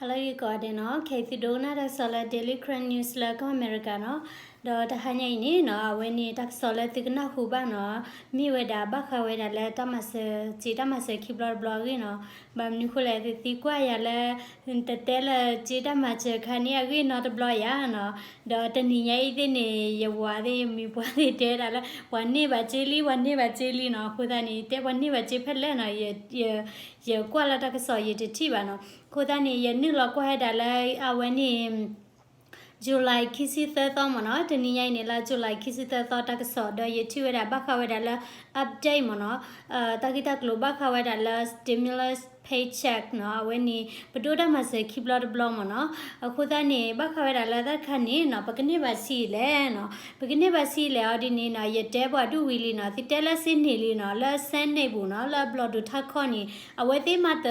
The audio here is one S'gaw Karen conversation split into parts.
ဟါလၢဂ့ၤကိးဂၤဒဲးနီၤ, ခဲအံၤသုဒိကနၣ်တၢ်ကစီၣ်လၢ Daily Karen News လၢကီၢ်အမဲရကၤနီၤ. ဒီးတဟါညါအံၤန့ၣ်နီၤ, အဝဲန့ၣ်တၢ်ကစီၣ်လၢသုကနၢ်ဟူဘၣ်နီၤ, မ့ၢ်ဝဲဒၣ်ဘၣ်ဃးဝဲဒၣ်လၢတၢ်မၤစၢၤ, စ့တၢ်မၤစၢၤခံဘျီတဘျီအဂ့ၢ်နီၤ. ဘၣ်မနုၤဃိလဲၣ်, သုသံကွၢ်ယၤလၢ တတဲလၢစ့တၢ်မၤစၢၤခါန့ၣ်အဂ့ၢ်နီတဘျီယၤနီၤ. ဒီးတနံၤညါအံၤသ့ၣ်န့ၣ် ယဝၤသ့ၣ်မံၤပှၢ်သ့ၣ်တဲဒၣ်လၢ ပှၤန့ၢ်ဘၣ်စ့လံ, ပှၤန့ၢ်ဘၣ်စ့လံနီၤ. အဃိသတးန့ၣ် တဲပှၤန့ၢ်ဘၣ်စ့ဖဲလဲၣ်နီၤ, ယ ယကွၢ်လၢတၢ်ကစီၣ်ယတထံၣ်ဘၣ်နီၤ. အဃိသတးန့ၣ် ယနုာ်လီၤကွၢ်ဝဲဒၣ်လၢ အဝဲန့ၣ် July ခံဆံသၢသီမ့ၢ်နီၤ, တနံၤညါအံၤန့ၣ်လၢ July ခံဆံသၢသီတၢ်ကစီၣ်, ဒီးယထံၣ်ဝဲဒၣ်ဘၣ်ဃးဝဲဒၣ်လၢ update မ့ၢ်နီၤ, တၢ်ဂ့ၢ်တၢ်ကျိၤဘၣ်ဃးဝဲဒၣ်လၢ stimulus paycheck နီၤ, အဝဲန့ၣ် ပဒိၣ်တၢ်မၤစၢၤခံဘျီတဘျီမ့ၢ်နီၤ. အဃိသတးန့ၣ် ဘၣ်ဃးဝဲဒၣ်လၢတၢ်တခါန့ၣ်နီၤ, ပကန့ၢ်ဘၣ်ဆံးလဲၣ်နီၤ, ပကန့ၢ်ဘၣ်ဆံးလဲၣ်အီၤဒ်န့ၣ်နီၤ, ယတဲပှၤဒူၣ်ဝံၤလံနီၤ, သုတဲလၢစ့န့ၣ်လံနီၤ, လၢ Senate ပူၤနီၤ, လၢဘျီၣ်ဒိၣ်ထါခီန့ၣ် အဝဲသ့ၣ်မး တ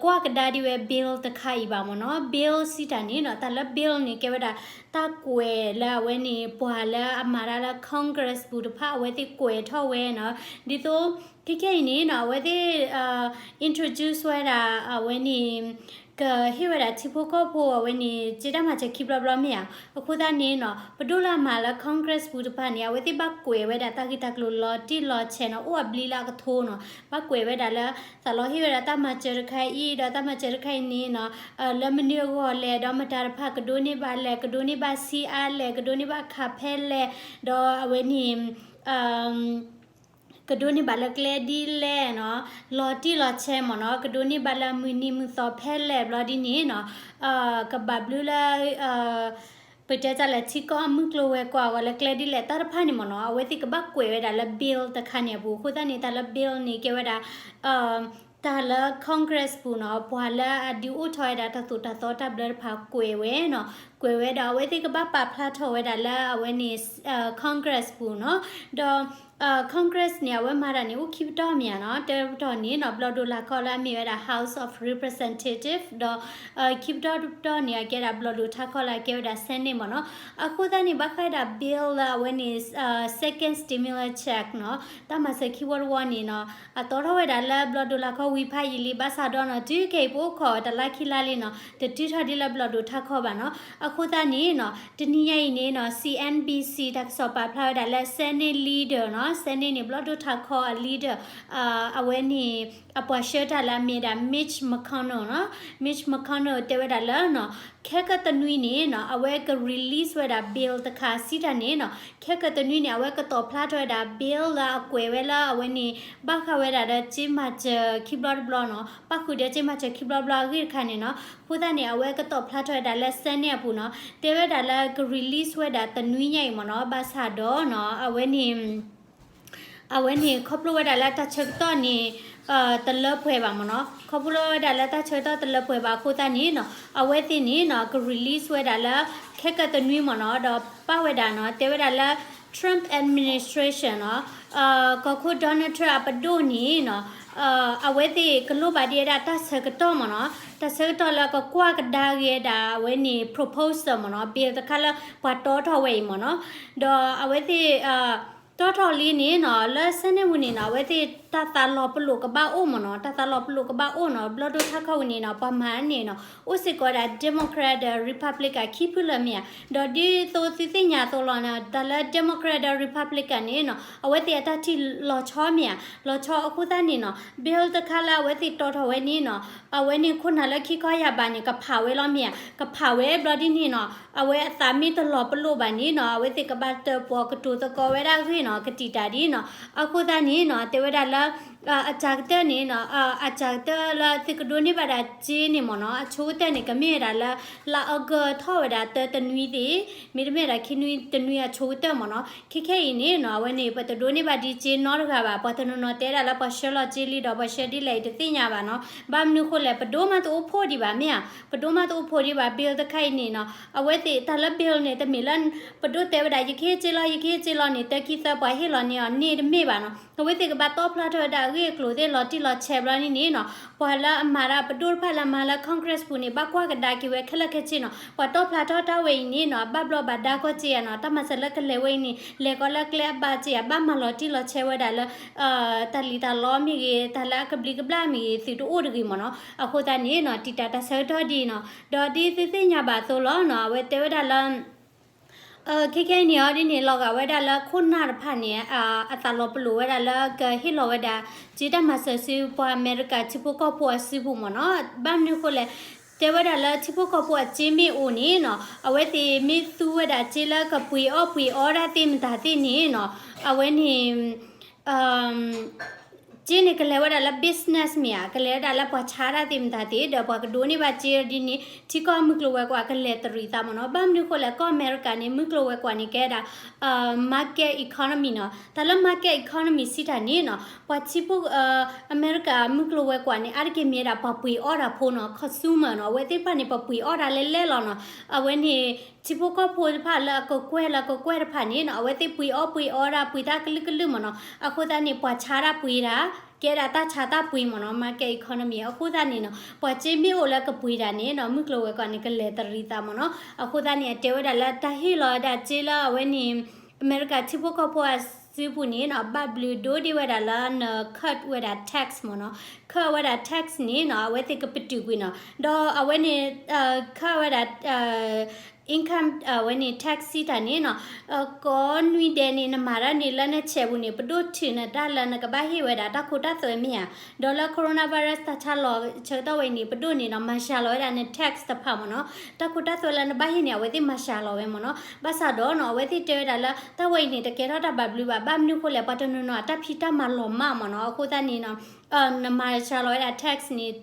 ကွၢ်ကဒါဒ်ဝဲ bill တခါအံၤဘၣ်မ့ၢ်နီၤ. bill စံးတၢ်န့ၣ်နီၤ, တၢ်လၢ bill န့ၣ် ကဲဝဲဒၣ် တၢ်ကွဲးလၢအဝဲန့ၣ် ပှၤလၢအမၤတၢ်လၢ Congress ပူၤတဖၣ် အဝဲသ့ၣ်ကွဲးထီၣ်ဝဲနီၤ. ဒ်သိး ခဲခဲအံၤန့ၣ်နီၤ, အဝဲသ့ၣ် introduce ဝဲဒၣ် အဝဲန့ၣ် ကဟ့ၣ်ဝဲဒၣ်ထံဖိကီၢ်ဖိအဝဲန့ၣ် စ့တၢ်မၤစၢၤခံဘျီဘျီမ့ၢ်ဧါ. အဃိသတးန့ၣ်နီၤ, ပဒိၣ်လၢအမၤလၢ Congress ပူၤတဖၣ်န့ၣ် အဝဲသ့ၣ်ဘၣ်ကွဲးဝဲဒၣ်တၢ်ဂ့ၢ်တၢ်ကျိၤလီၤတံၢ်လီၤဆဲးနီၤ, အိၣ်အဘျီလၢအကထိနီၤ. ဘၣ်ကွဲးဝဲဒၣ်လၢ သးလီဟ့ၣ်ဝဲဒၣ်တၢ်မၤစၢၤတခါအံၤ, ဒီးတၢ်မၤစၢၤတခါအံၤန့ၣ်နီၤ, လၢမနုၤအဂီၢ်လဲၣ်, ဒီးမတၤတဖၣ်ကဒိးန့ၢ်ဘၣ်လဲၣ်, ကဒိးန့ၢ်ဘၣ်ဆံးအါလဲၣ်, ကဒိးန့ၢ်ဘၣ်ခးဖဲလဲၣ်, ဒီးအဝဲန့ၣ် ကဒိးန့ၢ်ဘၣ်လၢကျဲဒ်လဲၣ်နီၤ, လီၤတံၢ်လီၤဆဲးမ့ၢ်နီၤ, ကဒိးန့ၢ်ဘၣ်လၢမုၢ်နံၤမုၢ်သီဖဲလဲၣ်ဘျီဒ်န့ၣ်နီၤ, ကဘၣ်ဘျုးလၢ ပတဲတၢ်လၢထံကီၢ်အမုၢ်ကျိၤဝဲၤကွာ်အဂီၢ်လၢကျဲဒ်လဲၣ် တၢ်တဖၣ်န့ၣ်မ့ၢ်နီၤ, အဝဲသ့ၣ်ကဘၣ်ကွဲးဝဲဒၣ်လၢ bill တခါန့ၣ်အပူၤ. အဃိသတးန့ၣ် တၢ်လၢ bill န့ၣ် ကဲဝဲဒၣ် တၢ်လၢ Congress ပူၤနီၤ, ပှၤလၢအဒုးအိၣ်ထီၣ်ဝဲဒၣ်တၢ်သိၣ်တၢ်သီတၢ်ဘျၢတဖၣ်ကွဲးဝဲနီၤ, ကွဲးဝဲဒီး အဝဲသ့ၣ်ကဘၣ်ပာ်ဖျါထီၣ်ဝဲဒၣ်လၢအဝဲန့ၣ် Congress ပူၤနီၤ, ဒီး Congress န့ၣ် အဝဲမၤတၢ်န့ၣ် အိၣ်ခံပတီၢ်မ့ၢ်ဧါနီၤ, တပတီၢ်န့ၣ်နီၤ ဘျီၣ်ဒိၣ်လာ်ခီလၢအမ့ၢ်ဝဲဒၣ် House of Representative ဒီး ခံပတီၢ်တပတီၢ်န့ၣ် အကဲဒၣ်ဘျီၣ်ဒိၣ်ထါခီလၢအကဲဝဲဒၣ် Senate မ့ၢ်နီၤ. အဃိသတးန့ၣ် ဘၣ်ဃးဝဲဒၣ် bill လၢအဝဲန့ၣ် second stimulus check နီၤ, တၢ်မၤစၢၤခံဝီတဝီန့ၣ်နီၤ, အတီထီၣ်ဝဲဒၣ်လၢဘျီၣ်ဒိၣ်လာ်ခီဝံၤဖးယံာ်လံ ဘၣ်ဆၣ်ဒီးနီၤ တုၤခဲအံၤပအိၣ်ခိးတလါခံလါလံနီၤ, တတုၤထီၣ်ဒ်လၢဘျီၣ်ဒိၣ်ထါခီဘၣ်နီၤ. အဃိသတးန့ၣ်နီၤ တနံၤညါအံၤန့ၣ်နီၤ C N B C တၢ်ကစီၣ်ပာ်ဖျါဝဲဒၣ်လၢ Senate leader နီၤ, Senate န့ၣ် ဘျီၣ်ဒိၣ်ထါခီအ leader အဝဲန့ၣ် အပှၤဆှၢတၢ်လၢအမ့ၢ်ဒၣ် Mitch McConnell နီၤ, Mitch McConnell တဲဝဲဒၣ်လၢနီၤ ခဲကတနွံန့ၣ်နီၤ အဝဲက release ဝဲဒၣ် bill တခါစံးတၢ်န့ၣ်နီၤ, ခဲကတနွံန့ၣ် အဝဲကတီၢ်ဖျါထီၣ်ဝဲဒၣ် bill လၢအကွဲးဝဲလၢအဝဲန့ၣ် ဘၣ်ဃးဝဲဒၣ်ဒီးစ့မၤစၢၤခံဘျီတဘျီနီၤ, ပၣ်ဃုာ်ဒီးစ့မၤစၢၤခံဘျီတဘျီအဂ့ၢ်တခါန့ၣ်နီၤ. အဃိသတးန့ၣ် အဝဲကတီၢ်ဖျါထီၣ်ဝဲဒၣ်လၢ Senate အပူၤနီၤ, တဲဝဲဒၣ်လၢက release ဝဲဒၣ်တနွံညါအံၤမ့ၢ်နီၤ, ဘၣ်ဆၣ်ဒီးနီၤ အဝဲန့ၣ် အဝဲန့ၣ်ခီဖျိဝဲဒၣ်လၢတၢ်ဆၢကတီၢ်န့ၣ် တလၢပှဲၤဘၣ်မ့ၢ်နီၤ, ခီဖျိဝဲဒၣ်လၢတၢ်ဆၢကတီၢ်တလၢပှဲၤဘၣ်အဃိသတးန့ၣ်နီၤ အဝဲသ့ၣ်န့ၣ်နီၤ က release ဝဲဒၣ်လၢ ခဲကတနွံမ့ၢ်နီၤ, ဒီးပာ်ဝဲဒၣ်နီၤ တဲဝဲဒၣ်လၢ Trump administration နီၤ ကီၢ်ခိၣ် Donald Trump အပဒိၣ်န့ၣ်နီၤ အဝဲသ့ၣ်ကလိၣ်ဘၣ်ဒံးဝဲဒၣ်တၢ်ဆၢကတီၢ်မ့ၢ်နီၤ, တၢ်ဆၢကတီၢ်လၢကကွၢ်ကဒါက့ၤဝဲဒၣ်အဝဲန့ၣ် proposal မ့ၢ်နီၤ, bill တခါလၢပှၤတီထီၣ်ဝဲအံၤမ့ၢ်နီၤ, ဒီးအဝဲသ့ၣ် တီထီၣ်လံန့ၣ်နီၤ လၢ Senate ပူၤန့ၣ်နီၤ အဝဲသ့ၣ်တၢ်သးလီၤပလိာ်ကဘၣ်အိၣ်မ့ၢ်နီၤ, တၢ်သးလီၤပလိာ်ကဘၣ်အိၣ်နီၤ, ဘျီၣ်ဒိၣ်ထါခီဝံၤန့ၣ်နီၤ ပှၤမၤန့ၣ်နီၤ အိၣ်စ့ၢ်ကီးဝဲဒၣ် Democrat ဒီး Republican ခံဖုလၢာ်မ့ၢ်ဧါ, ဒီးဒ်သိးသုသ့ၣ်ညါအသိးလီၤနီၤ တၢ်လၢ Democrat ဒီး Republican န့ၣ်နီၤ အဝဲသ့ၣ်အတၢ်ထံၣ်လီၤဆီမ့ၢ်ဧါ, လီၤဆီအဃိသတးန့ၣ်နီၤ bill တခါလၢအဝဲသ့ၣ်တီထီၣ်ဝဲန့ၣ်နီၤ အဝဲန့ၣ်ခိၣ်နၢ်လၢခံခီယၢ်ဘးန့ၣ် ကဖးဝဲလီၤမ့ၢ်ဧါ, ကဖးဝဲဘျီဒ်န့ၣ်နီၤ အဝဲအသးမ့ၢ်တလီၤပလိာ်ဘၣ်န့ၣ်နီၤ အဝဲသ့ၣ်ကဘၣ်တၢၣ်ပီၣ်ကတိၤသကိးဝဲဒၣ်အဂ့ၢ်နီၤ ကတံာ်တာ်ဒ်နီၤ, အဃိသတးန့ၣ်နီၤ တဲဝဲဒၣ်လၢ အစှၤကတၢၢ်န့ၣ်နီၤ အစှၤကတၢၢ်လၢသုကဒိးန့ၢ်ဘၣ်ဒၣ်စ့န့ၣ်မ့ၢ်နီၤ အဆိကတၢၢ်န့ၣ် ကမ့ၢ်ဝဲဒၣ်လၢ လါအီကူးထီၣ်ဝဲဒၣ်တၢတနွံသ့ၣ် မ့တမ့ၢ်ဒၣ်ခံနွံတနွံအဆိကတၢၢ်မ့ၢ်နီၤ, ခဲခဲအံၤန့ၣ်နီၤ အဝဲန့ၣ် ပတဒိးန့ၢ်ဘၣ်ဒံးစ့နီတဂၤဘၣ်, ပှၤတနီၤနီၤတဲဒၣ်လၢပှၤဆှၢလီၤစ့လံဒီးပှၤဆှၢဒ်လဲၣ်အံၤတသ့ၣ်ညါဘၣ်နီၤ, ဘၣ်မနုၤဃိလဲၣ် ပဒိၣ်မးတအိၣ်ဖှိၣ်ဒံးဘၣ်မ့ၢ်ဧါ, ပဒိၣ်မးတအိၣ်ဖှိၣ်ဒံးဘၣ် bill တခါအံၤန့ၣ်နီၤ, အဝဲသ့ၣ်တၢ်လၢ bill န့ၣ် တမ့ၢ်လၢ ပဒိၣ်တဲဝဲဒၣ် ယကဟ့ၣ်စ့လီၤ ယကဟ့ၣ်စ့လီၤန့ၣ် တၢခံသၢပှၤဟ့ၣ်လီၤန့ၢ်အီၤန့ၣ်တမ့ၢ်ဘၣ်နီၤ, အဝဲသ့ၣ်ကဘၣ်တီဖျါထီၣ်ဝဲဒၣ် ဂ့ၢ်အကျိၤသ့ၣ်လီၤတံၢ်လီၤဆဲးဘျီန့ၣ်န့ၣ်နီၤ, ပှၤလၢအမၤတၢ်ပဒိၣ်တဖၣ်လၢအမၤလၢ Congress ပူၤန့ၣ် ဘၣ်ကွၢ်ကဒါက့ၤဝဲခဲလၢာ်ခဲဆ့နီၤ, ပှၤတီၣ်ဖျါထီၣ်တၢ်ဝဲအံၤန့ၣ်နီၤ အဘၣ်ဘျီးဘၣ်ဒါကီၢ်စ့ၢ်ဧါနီၤ, တၢ်မၤစၢၤလၢကလဲၤဝဲအံၤန့ၣ် လဲၤကီးလၢကျဲအဘၣ်စ့ၢ်ဧါ, ဘၣ်မၤလီၤတံၢ်လီၤဆဲးဝဲဒၣ်လၢ တၢ်လံၤတၢ်လီမ့ၢ်ဂ့ၤ တၢ်လၢအကဘျံးကဘျၣ်မ့ၢ်ဂ့ၤ သုတအိၣ်တဂ့ၤမ့ၢ်နီၤ, အဃိသတးန့ၣ်နီၤ တံာ်တာ်တၢ်ဆၢကတီၢ်ဒ်အံၤနီၤ, ဒီးဒ်သုသ့ၣ်ညါဘၣ်အသိးလီၤနီၤ, အဝဲတဲဝဲဒၣ်လၢ ခဲခဲအံၤန့ၣ်အီၤဒ်န့ၣ် လီၤဂာ်ဝဲဒၣ်လၢခိၣ်နၢ်တဖၣ်န့ၣ် အသးလီၤပလိာ်ဝဲဒၣ်လၢ ကဟ့ၣ်လီၤဝဲဒၣ် က့တၢ်မၤစၢၤဆူပှၤအမဲရကၤထံဖိကီၢ်ဖိအစုပူၤမ့ၢ်နီၤ, ဘၣ်မနုၤအဃိလဲၣ်, တဲဝဲဒၣ်လၢထံဖိကီၢ်ဖိအစ့မ့ၢ်အိၣ်န့ၣ်နီၤ အဝဲသ့ၣ်မ့ၢ်သူဝဲဒၣ်စ့လၢကပှ့ၤအီၣ်ပှ့ၤအီတၢ်သ့ၣ်မတၤသ့ၣ်န့ၣ်နီၤ, အဝဲန့ၣ် စ့န့ၣ် ကလဲၤဝဲဒၣ်လၢ business မ့ၢ်ဧါ, ကလဲၤဝဲဒၣ်လၢပှၤဆါတၢ်သ့ၣ်မတၤသ့ၣ် ဒီးပှၤကဒိးန့ၢ်ဘၣ်စ့ဒ်န့ၣ် ထံကီၢ်မုၢ်ကျိၤဝဲၤကွာ်ကလဲၤတရံးသးမ့ၢ်နီၤ, ဘၣ်မနုၤအဃိလဲၣ် ကီၢ်အမဲရကၤန့ၣ် မုၢ်ကျိၤဝဲၤကွာ်န့ၣ် ကဲဒၣ် market economy နီၤ, တၢ်လၢ market economy စံးတၢ်န့ၣ်နီၤ ပှၤထံဖိ အမဲရကၤမုၢ်ကျိၤဝဲၤကွာ်န့ၣ် အါတက့ၢ်မ့ၢ်ဝဲဒၣ်ပှၤပှ့ၤအီၣ်တၢ်ဖိနီၤ, consumer နီၤ, အဝဲသ့ၣ်တဖၣ်န့ၣ် ပှၤပှ့ၤအီၣ်တၢ်လဲၣ်လဲၣ်လီၤနီၤ, အဝဲန့ၣ် ထံဖိကီၢ်ဖိတဖၣ်လၢအကကွဲၢ်လၢအကကွဲၢ်တဖၣ်န့ၣ်နီၤ အဝဲသ့ၣ်ပှ့ၤအီၣ်ပှ့ၤအီတၢ် ပှ့ၤတၢ်ကလုာ်ကလုာ်မ့ၢ်နီၤ, အဃိသတးန့ၣ် ပှၤဆါတၢ်ပှ့ၤတၢ် ကဲဒၣ်တၢ်ဆါတၢ်ပှ့ၤမ့ၢ်နီၤ, market economy အဃိသတးန့ၣ်နီၤ ပှၤစ့မ့ၢ်အိၣ်လၢကပှ့ၤတၢ်န့ၣ်နီၤ မုၢ်ကျိၤဝဲၤကွာ်န့ၣ် ကလဲၤတရံးသးမ့ၢ်နီၤ, အဃိသတးန့ၣ် အတဲဝဲဒၣ်လၢတၢ်ဟ့ၣ်လီၤဝဲဒၣ်စ့လၢအဝဲန့ၣ် အမဲရကၤထံဖိကီၢ်ဖိအစုပူၤန့ၣ်နီၤ ဘၣ်ဘျုးဒိၣ်ဒ့ၣ်ဝဲဒၣ်လၢန cut ဝဲဒၣ် tax မ့ၢ်နီၤ, cut ဝဲဒၣ် tax န့ၣ်နီၤ အဝဲသ့ၣ်ကပတုာ်ကွံာ်နီၤ, ဒီးအဝဲန့ၣ် cut ဝဲဒၣ် income အဝဲန့ၣ် tax စံးတၢ်န့ၣ်နီၤ ကိးနွံဒဲးန့ၣ် နမၤတၢ်န့ၣ်လၢနဆဲးပူၤန့ၣ် ပဒိၣ်ထုးနတၢ်လၢနကဘၣ်ဟ့ၣ်ဝဲဒၣ်တၢ်ခိတၢ်သွဲမ့ၢ်ဧါ, ဒီးလၢ coronavirus တၢ်ဆါလီၤဆၢကတီၢ်ဝဲအံၤန့ၣ် ပဒိၣ်န့ၣ်နီၤ မၤစှၤလီၤဝဲဒၣ်န tax တဖၣ်မ့ၢ်နီၤ, တၢ်ခိတၢ်သွဲလၢနဘၣ်ဟ့ၣ်န့ၣ် အဝဲသ့ၣ်မၤစှၤလီၤဝဲမ့ၢ်နီၤ, ဘၣ်ဆၣ်ဒီးနီၤ အဝဲသ့ၣ်တဲဝဲဒၣ်လၢ တၢ်ဝဲအံၤန့ၣ် တကဲထီၣ်တၢ်ဘၣ်ဘျုးဘၣ် ဘၣ်မနုၤအဃိလဲၣ် ပှၤတနီၤနီၤအတၢ်ဖံးတၢ်မၤလီၤမၢ်မ့ၢ်နီၤ, အဃိသတးန့ၣ်နီၤ နမၤစှၤလီၤဝဲဒၣ် tax န့ၣ်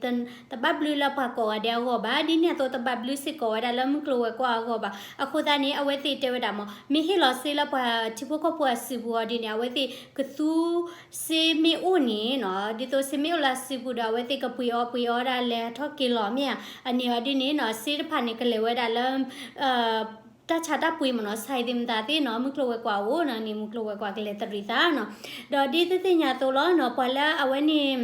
တဘၣ်ဘျုးလၢပှၤကိးဂၤဒဲးအဂီၢ်ဘၣ်, ဒ်န့ၣ်အသိးတဘၣ်ဘျုးစ့ၢ်ကီးဝဲဒၣ်လၢမုၢ်ကျိၤဝဲၤကွာ်အဂီၢ်ဘၣ်. အဃိသတးန့ၣ် အဝဲသ့ၣ်တဲဝဲဒၣ်မ့ၢ် မ့ၢ်ဟ့ၣ်လီၤစ့လၢပှၤထံဖိကီၢ်ဖိအစုပူၤအီၤဒ်န့ၣ် အဝဲသ့ၣ်ကသူ စ့မ့ၢ်အိၣ်န့ၣ်နီၤ, ဒ်သိးစ့မ့ၢ်အိၣ်လၢအစုပူၤဒီး အဝဲသ့ၣ်ကပှ့ၤအီၣ်ပှ့ၤအီတၢ်လဲၤထီၣ်က့ၤလီၤမ့ၢ်ဧါ, အန့ၣ်အီၤဒ်န့ၣ်နီၤ စ့တဖၣ်န့ၣ် ကလဲၤဝဲဒၣ်လၢ တၢ်ဆါတၢ်ပှ့ၤမ့ၢ်နီၤ, ဆါအံၤသ့ၣ်မတၤသ့ၣ်နီၤ မုၢ်ကျိၤဝဲၤကွာ်အအိၣ်နီၤန့ၣ် မုၢ်ကျိၤဝဲၤကွာ်ကလဲၤတရံးသးနီၤ, ဒီးဒ်သုသ့ၣ်ညါအသိးလီၤနီၤ ပှၤလၢအဝဲန့ၣ်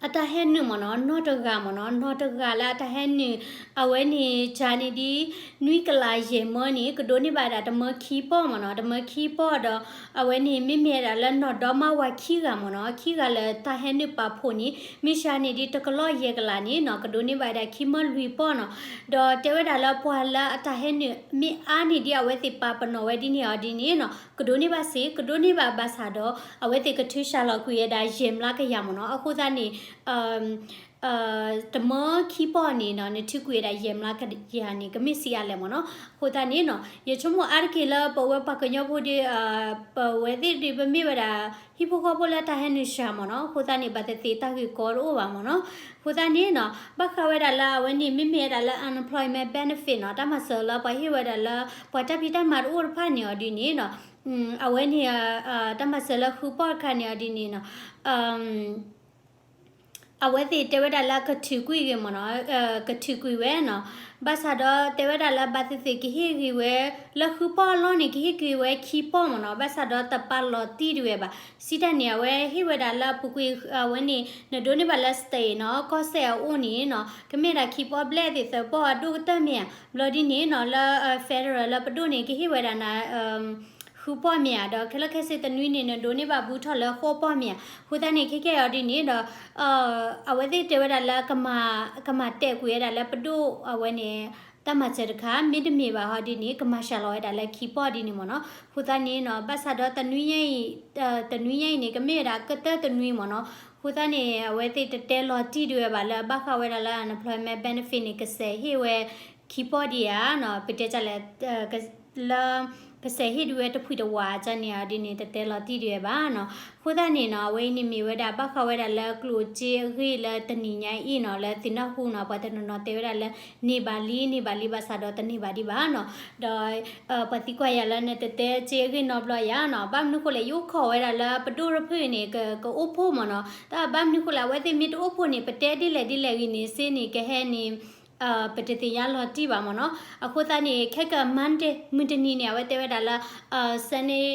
အတၢ်ဟဲနုာ်မ့ၢ်နီၤ နီၢ်တဂၤမ့ၢ်နီၤ, နီၢ်တဂၤလၢအတၢ်ဟဲနုာ် အဝဲန့ၣ် ကၢန့ၣ်ဒ် နွံကလးယဲၢ်မၢန့ၣ် ကဒိးန့ၢ်ဘၣ်ဒၣ်တမၢခံပီၢ်မ့ၢ်နီၤ, တမၢခံပီၢ်ဒီး အဝဲန့ၣ်မ့မ့ၢ်ဒၣ်လၢနီၢ်ဒီမါဝၤခံဂၤမ့ၢ်နီၤ, ခံဂၤလၢတၢ်ဟဲနုာ်ပာ်ဖှိၣ်န့ၣ် မ့ၢ်ကၢန့ၣ်ဒ်တကလီၢ်ယဲၢ်ကလးန့ၣ်နီၤ ကဒိးန့ၢ်ဘၣ်ဒၣ်ခံမၢလွံၢ်ပီၢ်နီၤ, ဒီးတဲဝဲဒၣ်လၢပှၤလၢအတၢ်ဟဲနုာ်မ့ၢ်အါန့ၢ်ဒ်အဝဲသ့ၣ်ပာ်ပနီၣ်ဝဲဒ်န့ၣ်အီၤဒ်န့ၣ်နီၤ ကဒိးန့ၢ်ဘၣ်စ့ၢ် ကဒိးန့ၢ်ဘၣ်ဘၣ်ဆၣ်ဒီး အဝဲသ့ၣ်ကထုးစှၤလီၤကွံာ်ဝဲဒၣ်ယဲၢ်မျးကယၤမ့ၢ်နီၤ, အဃိသတးန့ၣ် တမၢခံပီၢ်န့ၣ်နီၤ နထုးကွံာ်ဝဲဒၣ်ယဲၢ်မျးကယၤန့ၣ် ကမ့ၢ်စံးအါလဲၣ်မ့ၢ်နီၤ, အဃိသတးန့ၣ်နီၤ ယဆိကမိၣ်အါတက့ၢ်လၢပဝဲပှၤကညီဖိဒီး ပဝဲသ့ၣ်ဒီးပမ့ၢ်ဝဲဒၣ် ဟံၣ်ဖိဃီဖိလၢတၢ်ဟဲနုာ်စှၤမ့ၢ်နီၤ, အဃိသတးန့ၣ် ဘၣ်သ့ၣ်သ့ၣ်တၢ်ဂ့ၢ်ကီတအိၣ်ဘၣ်မ့ၢ်နီၤ, အဃိသတးန့ၣ်နီၤ ဘၣ်ဃးဝဲဒၣ်လၢအဝဲန့ၣ် မ့မ့ၢ်ဝဲဒၣ်လၢ unemployment benefit နီၤ တၢ်မၤစၢၤလၢပှၤဟ့ၣ်ဝဲဒၣ်လၢ ပှၤတၢ်ဖံးတၢ်မၤတအိၣ်တဖၣ်န့ၣ်အီၤဒ်န့ၣ်နီၤ အဝဲန့ၣ် တၢ်မၤစၢၤလၢဃုပီၢ်တခါန့ၣ်အီၤဒ်န့ၣ်နီၤ အဝဲသ့ၣ်တဲဝဲဒၣ်လၢကထုးကွံာ်ဂ့ၤမ့ၢ်နီၤ, ကထုးကွံာ်ဝဲနီၤ, ဘၣ်ဆၣ်ဒီးတဲဝဲဒၣ်လၢဘၣ်သ့ၣ်သ့ၣ်ကဟ့ၣ်ဂ့ၤဝဲ လၢဃုပီၢ်အလီၢ်န့ၣ် ကဟ့ၣ်ဂ့ၤဝဲခံပီၢ်မ့ၢ်နီၤ, ဘၣ်ဆၣ်ဒီးတပာ်လီၤတံၢ်ဒံးဝဲဘၣ်. စံးတၢ်န့ၣ် အဝဲဟ့ၣ်ဝဲဒၣ်လၢအပူၤကွံာ် အဝဲန့ၣ် နဒိးန့ၢ်ဘၣ်လၢ state နီၤ, ကီၢ်စဲၣ်အအိၣ်န့ၣ်နီၤ, ကမ့ၢ်ဒၣ်ခံပီၢ်ဘျဲၣ်သ့ၣ်သၢပီၢ်အဒိၣ်ကတၢၢ်မ့ၢ်ဧါ, ဘျီဒ်န့ၣ်နီၤ လၢ federal လၢပဒိၣ်န့ၣ် ကဟ့ၣ်ဝဲဒၣ်နၤ ဃုပီၢ်မ့ၢ်ဧါ, ဒီးခဲလၢာ်ခဲဆ့တနွံန့ၣ် နဒိးန့ၢ်ဘၣ်ဘူးထီၣ်လၢဃိးပီၢ်မ့ၢ်ဧါ, အဃိသတးန့ၣ် ခဲကဲအီၤဒ်န့ၣ်ဒီး အဝဲသ့ၣ်တဲဝဲဒၣ်လၢ ကမၤတဲာ်ကွံာ်ဝဲဒၣ်လၢပဒိၣ်အဝဲန့ၣ် တၢ်မၤစၢၤတခါ မ့တမ့ၢ်ဘၣ်ဟီဒ်န့ၣ် ကမၤစှၤလီၤဝဲဒၣ်လၢခံပီၢ်ဒ်န့ၣ်မ့ၢ်နီၤ, အဃိသတးန့ၣ်နီၤ ဘၣ်ဆၣ်ဒီးတနွံညါအံၤ တနွံညါအံၤန့ၣ် ကမ့ၢ်ဝဲဒၣ်ကတၢၢ်တနွံမ့ၢ်နီၤ, အဃိသတးန့ၣ် အဝဲသ့ၣ်တတဲလီၤတံၢ်ဒံးဝဲဘၣ်လၢဘၣ်ဃးဝဲဒၣ်လၢ unemployment benefit န့ၣ် ကစဲးဟ့ၣ်ဝဲခံပီၢ်ဒံးဧါနီၤ, ပတဲကလဲၣ် လၢ ကစဲးဟ့ၣ်ဒံးဝဲတဖှံတဝးကန့ၣ်အီၤဒ်န့ၣ် တတဲလီၤတံၢ်ဒံးဝဲဘၣ်နီၤ, အဃိသတးန့ၣ်နီၤ အဝဲအံၤန့ၣ်မ့ၢ်ဝဲဒၣ်ဘၣ်ဃးဝဲဒၣ်လၢကျိၣ်စ့အဂ့ၢ်လၢတနံၤညါအံၤနီၤ လၢသုနၢ်ဟူနီၤ ပှၤတနီၤနီၤတဲဝဲဒၣ်လၢ န့ၢ်ဘၣ်လံ န့ၢ်ဘၣ်လံ ဘၣ်ဆၣ်ဒီးတန့ၢ်ဘၣ်ဒံးဘၣ်နီၤ, ဒီး ပှၤသံကွၢ်ယၤလၢနတတဲစ့အဂ့ၢ်နီတဘျီယၤနီၤ, ဘၣ်မနုၤဃိလဲၣ် ယအိၣ်ခိးဝဲဒၣ်လၢပဒိၣ်တဖုန့ၣ် ကအိၣ်ဖှိၣ်မ့ၢ်နီၤ, တၢ်ဘၣ်မနုၤဃိလဲၣ် အဝဲသ့ၣ်မ့ၢ်တအိၣ်ဖှိၣ်န့ၣ် ပတဲဒ်လဲၣ်ဒ်လဲၣ်ဂ့ၤန့ၣ် စ့န့ၣ် ကဟဲန့ၣ် ပတသ့ၣ်ညါလီၤတံၢ်ဘၣ်မ့ၢ်နီၤ. အဃိသတးန့ၣ် ခဲက Monday မုၢ်တနံၤန့ၣ် အဝဲတဲဝဲဒၣ်လၢ Senate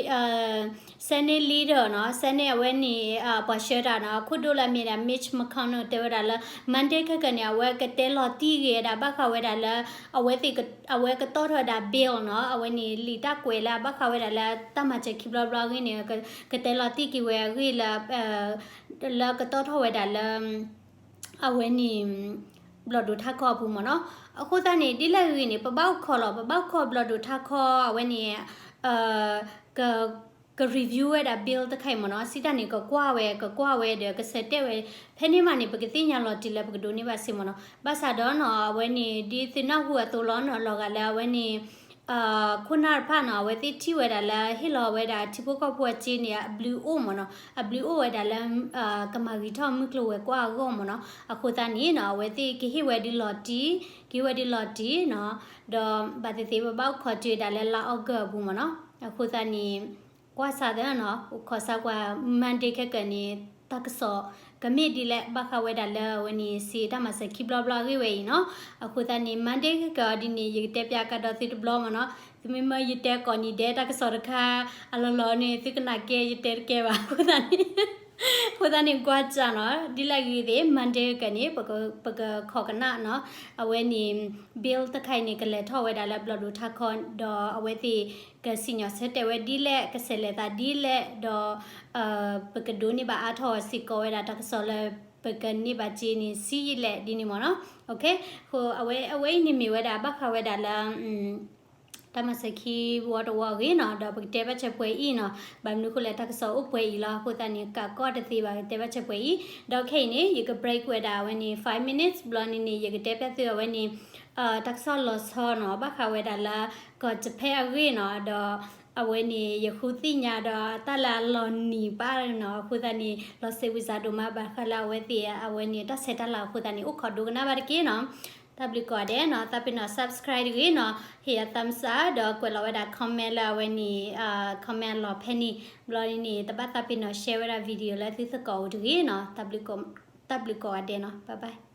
Senate leader နီၤ, Senate အဝဲန့ၣ် ပှၤဆှၢတၢ်နီၤ, အခိၣ်ဒိၣ်လၢအမ့ၢ်ဒၣ် Mitch McConnell တဲဝဲဒၣ်လၢ Monday ခဲကနံၣ်န့ၣ် အဝဲကတဲလီၤတံၢ်ဂ့ၤဝဲဒၣ် ဘၣ်ဃးဝဲဒၣ်လၢ အဝဲသ့ၣ် အဝဲကတီၣ်ထီၣ်ဝဲဒၣ် bill နီၤ, အဝဲန့ၣ် လံာ်တၢ်ကွဲးလၢအဘၣ်ဃးဝဲဒၣ်လၢတၢ်မၤစၢၤခံဘျီဘျီအဂ့ၢ်န့ၣ် ကတဲလီၤတံၢ်က့ၤဝဲအဂ့ၢ်လၢ လၢကတီၣ်ထီၣ်ဝဲဒၣ်လၢ အဝဲန့ၣ် ဘျီၣ်ဒိၣ်ထါခီအပူၤမ့ၢ်နီၤ. အဃိသတးန့ၣ် ဒ်လဲၣ်ဂ့ၤန့ၣ် ပဘၣ်အိၣ်ခိးလီၤ, ပဘၣ်အိၣ်ခိးဘျီၣ်ဒိၣ်ထါခီ အဝဲန့ၣ် က က review ဝဲဒၣ် bill တခါအံၤမ့ၢ်နီၤ, စံးတၢ်န့ၣ် ကကွၢ်ဝဲ ကကွၢ်ဝဲဒီးကဆၢတဲာ်ဝဲ, ဖဲန့ၣ်မးန့ၣ် ပကသ့ၣ်ညါလီၤတံၢ်လၢပကဒိးန့ၢ်ဘၣ်စ့ၢ်မ့ၢ်နီၤ. ဘၣ်ဆၣ်ဒီးနီၤ အဝဲန့ၣ် ဒ်သုနၢ်ဟူအသိးလီၤနီၤ, လီၤဂာ်လၢအဝဲန့ၣ် ခိၣ်နၢ်တဖၣ်နီၤ အဝဲသ့ၣ်ထံၣ်ဝဲဒၣ်လၢဟ့ၣ်လီၤဝဲဒၣ်ထံဖိကီၢ်ဖိအစ့န့ၣ် အဘျုးအိၣ်မ့ၢ်နီၤ, အဘျုးအိၣ်ဝဲဒၣ်လၢ ကမၤဂ့ၤထီၣ်မုၢ်ကျိၤဝဲၤကွာ်အဂီၢ်မ့ၢ်နီၤ. အဃိသတးန့ၣ်နီၤ အဝဲသ့ၣ်ကဟ့ၣ်ဝဲဒ်လီၤတံၢ်, ကဟ့ၣ်ဝဲဒ်လီၤတံၢ်နီၤ, ဒီးဘၣ်သ့ၣ်သ့ၣ်ပဘၣ်အိၣ်ခိးတုၤဝဲဒၣ်လၢလါ August အပူၤမ့ၢ်နီၤ. အဃိသတးန့ၣ် ကွၢ်စးသၢနီၤ, အိၣ်ခိးစးကွၢ် Monday ခဲကနံၣ်န့ၣ် တၢ်ကစီၣ်ကမ့ၢ်ဒ်လဲၣ် ဘၣ်ဃးဝဲဒၣ်လၢအဝဲန့ၣ် စ့တၢ်မၤစၢၤခံဘျီဘျီအဂ့ၢ်ဝဲအံၤနီၤ. အဃိသတးန့ၣ် Monday ခဲကနံၣ်အီၤဒ်န့ၣ် ယကတဲပျးကဒီးသုတဘျီမ့ၢ်နီၤ. သုမ့ၢ်မၢယတဲကိးနံၤဒဲးတၢ်ကစီၣ်တခါ အလီၢ်လီၢ်န့ၣ် သုကနၣ်ကဲယတဲတကဲဘၣ်. အဃိသတးန့ၣ် အဃိသတးန့ၣ် ကွၢ်စးနီၤ, ဒ်လဲၣ်ဂ့ၤသ့ၣ် Monday ခဲကနံၣ်န့ၣ် ပက ပကခိးကနၣ်နီၤ, အဝဲန့ၣ် bill တခါအံၤန့ၣ် ကလဲၤထီၣ်ဝဲဒၣ်လၢဘျီၣ်ဒိၣ်ထါခီ ဒီးအဝဲသ့ၣ် ကစံၣ်ညီၣ်ဆၢတဲာ်ဝဲဒ်လဲၣ်, ကဆဲးလဲၤသးဒ်လဲၣ်, ဒီး ပကဒိးန့ၢ်ဘၣ်အါထီၣ်စ့ၢ်ကီးဝဲဒၣ်တၢ်ကစီၣ်လၢ ပကန့ၢ်ဘၣ်စ့န့ၣ် စ့ယံာ်လဲၣ်ဒ်န့ၣ်မ့ၢ်နီၤ. အဃိ အဝဲ အဝဲအံၤန့ၣ်မ့ၢ်ဝဲဒၣ် ဘၣ်ဃးဝဲဒၣ်လၢ တၢ်မၤစၢၤခံဝီတဝီအဂ့ၢ်နီၤ, ဒီးပကတဲဘၣ်စဲးပှဲၤအံၤနီၤ, ဘၣ်မနုၤအဃိလဲၣ် တၢ်ကစီၣ်အိၣ်ပှဲၤအံၤလီၤ. အဃိသတးန့ၣ် ကးကီၢ်တသ့ဘၣ် ကတဲဘၣ်စဲးပှဲၤအံၤ, ဒီးခဲအံၤန့ၣ် ယက break ဝဲဒၣ်အဝဲန့ၣ် five minutes ဘျီန့ၣ်န့ၣ် ယကတဲဘၣ်သုအဝဲန့ၣ် တၢ်ကစီၣ်လီၤဆီနီၤ, ဘၣ်ဃးဝဲဒၣ်လၢ ကီၢ် Japan အဂ့ၢ်နီၤ, ဒီး အဝဲန့ၣ် ယဃုသ့ၣ်ညါဒီးတၢ်လၢအလီၤနံၤပၣ်နီၤ, အဃိသတးန့ၣ် လီၤစဲးဝံၤစးဒိၣ်မး ဘၣ်ဃးလၢအဝဲသ့ၣ် အဝဲန့ၣ် တၢ်ဆဲးတၢ်လၤအဃိသတးန့ၣ် အိၣ်ခိးဒိကနၣ်ဘၣ်တက့ၢ်နီၤ. တၢ်ဘျုးကိးဂၤဒဲးနီၤ, သးပ့ၤနီၣ် subscribe တဂ့ၤနီၤ, ဟ့ၣ်ယၤ thumbs up ဒီးကွဲးလီၤဝဲဒၣ် comment လၢအဝဲန့ၣ် comment အလီၢ်ဖဲန့ၣ်, ဘျီန့ၣ်န့ၣ် တဘၣ်သးပ့ၤနီၣ် share ဝဲဒၣ် video လၢသုသကိးအိၣ်တဂ့ၤနီၤ. တၢ်ဘျုးကိးဂၤဒဲးနီၤ, bye bye.